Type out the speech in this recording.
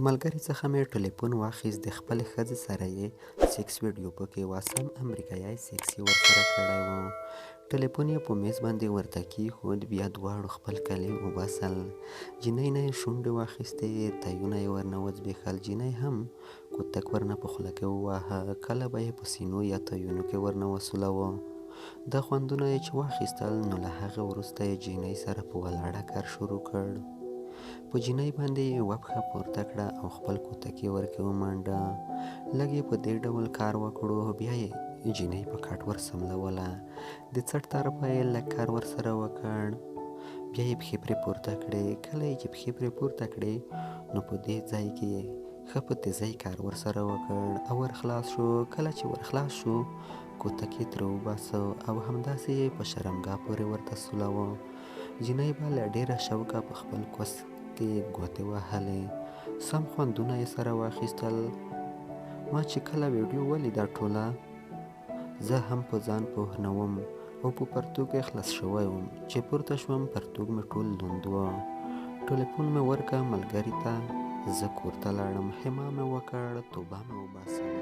ملګري څخه مې ټلیفون واخیست، د خپلې ښځې سره یې سیکس ویډیو پکې وه، سم امریکایي سیکس یې ورسره کړی و. ټلیفون یې په میز باندې ورته کېښود، بیا دواړو خپل کالي وباسل، جینۍ نه یې شونډې واخیستې، تیونه یې ورنه وځبېښل، جینۍ هم کوتک ورنه په خوله کې وواهه، کله به یې په سینو یا تیونو کې ورنه وسولاوه. دا خوندونه یې چې واخیستل نو له هغه وروسته یې جینۍ سره په ولاړه کار شروع کړ. په جینۍ باندې یې یوه پښه پورته کړه او خپل کوتک یې ورکې ومانډه. لږ یې په دې ډول کار وکړو، بیا یې جینۍ په کټ ورسملوله، د څټ طرفه یې لږ کار ورسره وکړ، بیا یې پښې پرې پورته کړې. کله یې چې پښې پرې پورته کړې نو په دې ځای کې یې ښه په تېزۍ کار ورسره وکړ او ورخلاص شو. کله چې ورخلاص شو کوتک یې ترې وباسه او همداسې یې په شرمګاه پورې ورته سولاوه. جینۍ به له ډېره شوقه په خپل کوس کې ګوتې وهلې، سم خوندونه یې سره واخیستل. ما چې کله ویډیو ولیده ټوله، زه هم په ځان پوه نه وم او په پرتوګ یې خلاص شوی وم. چې پورته شوم پرتوګ مې ټول لوند و. ټلیفون مې ورکړ ملګري ته، زه کور ته لاړم، حمام مې وکړ، توبه مې وباسله.